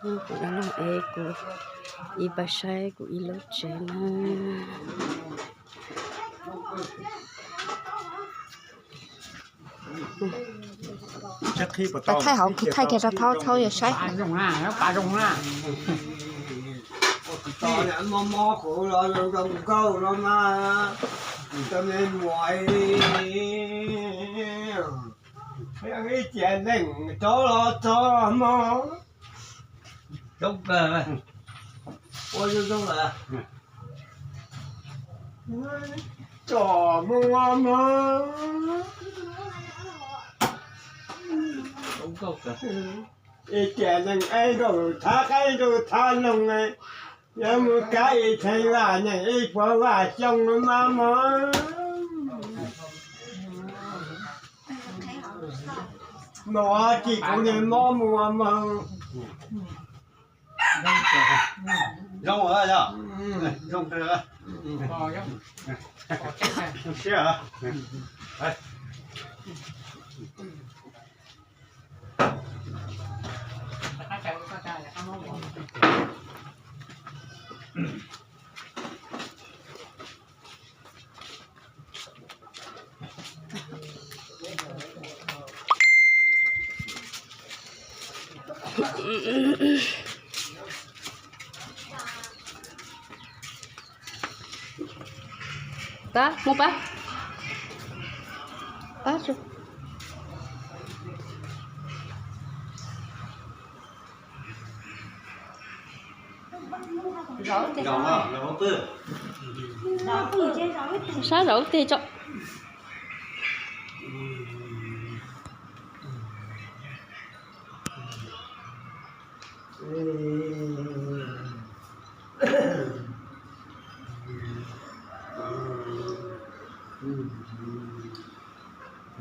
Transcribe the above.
Kuv dab laug es kuv ib pab saib kuv ib lub tsev na. Thaij hauv, thaij kiag rau thaub, thaub yuav saib. Ib tias leej tso los tso mog. Ua zoo zoo lawm. Tso mog mog. Ib tias leej ib nkaus thab qaib nkaus thab noog, yuav mus kab ib theem vaj neeg ib puas vaj xyoo mas mog. Mus ua tsis kuv niag mob mus ua mog. Zoo yog, zoo siab. Pab, mus pab. Pab. Sab zov lub teg tso.